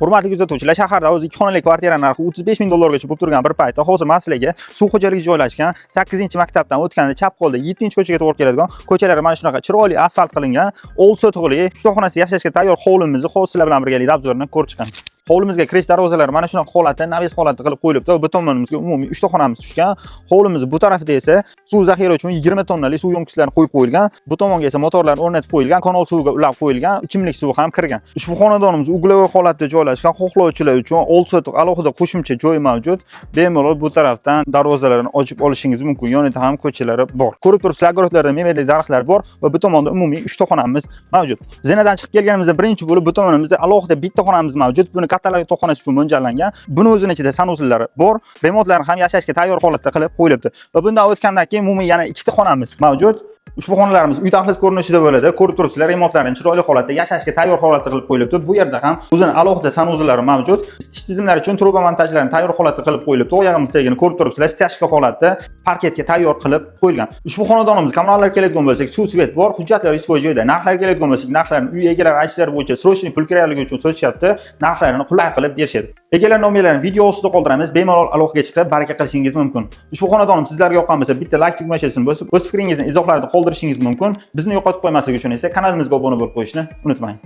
Hurmatli kuzatuvchilar, shaharda o'zi ikki xonali kvartira narxi 35 ming dollargacha bo'lib turgan bir paytda hozir man sizlarga suv xo'jaligi joylashgan 8-maktabdan o'tganda chap qo'lda 7-ko'chaga to'g'ri keladigan ko'chalari mana shunaqa chiroyli asfalt qilingan, olti sotixli, uchta xonasi yashashga tayyor hovlimizni hozir sizlar bilan birgalikda обзор ini ko'rib chiqamiz. Hovlimizga kirish darvozalari mana shunaqa holatda, навес holatda qilib qo'yilibdi va bu tomonimizga umumiy uchta xonamiz tushgan. Hovlimiz bu tarafida esa suv zaxira uchun 20 tonnali suv yo'mkichlarini qo'yib qo'yilgan. Bu tomonga esa motorlar o'rnatib qo'yilgan, kanal suviga ulab qo'yilgan, ichimlik suvi ham kirgan. Ushbu xonadonimiz угловой holatda joylashgan. Xohlovchilar uchun 6 sotix alohida qo'shimcha joy mavjud. Bemalol bu tarafdan darvozalarini ochib olishingiz mumkin. Yonida ham ko'chalari bor. Ko'rib turibsizlar, огород larda mevali daraxtlar bor va bu tomonda umumiy uchta xonamiz mavjud. Zinadan chiqib kelganimizda birinchi bo'lib bu tomonimizda alohida bitta xonamiz mavjud. Buni kattalar yotoqxonasi uchun mo'ljallangan. Buni o'zini ichida санузел lari bor. Remontlari ham yashashga tayyor holatda qilib qo'yilibdi. Va bundan o'tgandan keyin umumiy yana ikkita xonamiz mavjud. Ushbu xonalarimiz uy dahliz ko'rinishida bo'ladi. Ko'rib turibsizlar, remontlarini chiroyli holatda, yashashga tayyor holatda qilib qo'yilibdi. Bu yerda ham o'zini alohida санузел lari mavjud. Isitish tizimlari uchun truba montajlarini tayyor holatda qilib qo'yilibdi. Oyog'imiz tagini ko'rib turibsizlar, стяжка holatda parketga tayyor qilib qo'yilgan. Ushbu xonadonimiz kommunallar keladigan bo'lsak, suv, свет bor, hujjatlar 100% joyida. Narxlarga keladigan bo'lsak, narxlarni uy egalari aytishlari bo'yicha срочный pul keраkligi uchun sotishyapti. Narxlarini qulay qilib berishadi. Egalar nomerlarini video ostida qoldiramiz. Bemalol aloqaga chiqib baraka qilishingiz mumkin. Ushbu xonadonim sizlarga yoqqan bo'lsa, bitta like tugmachasini bosib, o'z fikringizni izohlarda qoldirishingiz mumkin. Bizni yo'qotib qo'ymaslik uchun esa kanalimizga obuna bo'lib qo'yishni unutmang.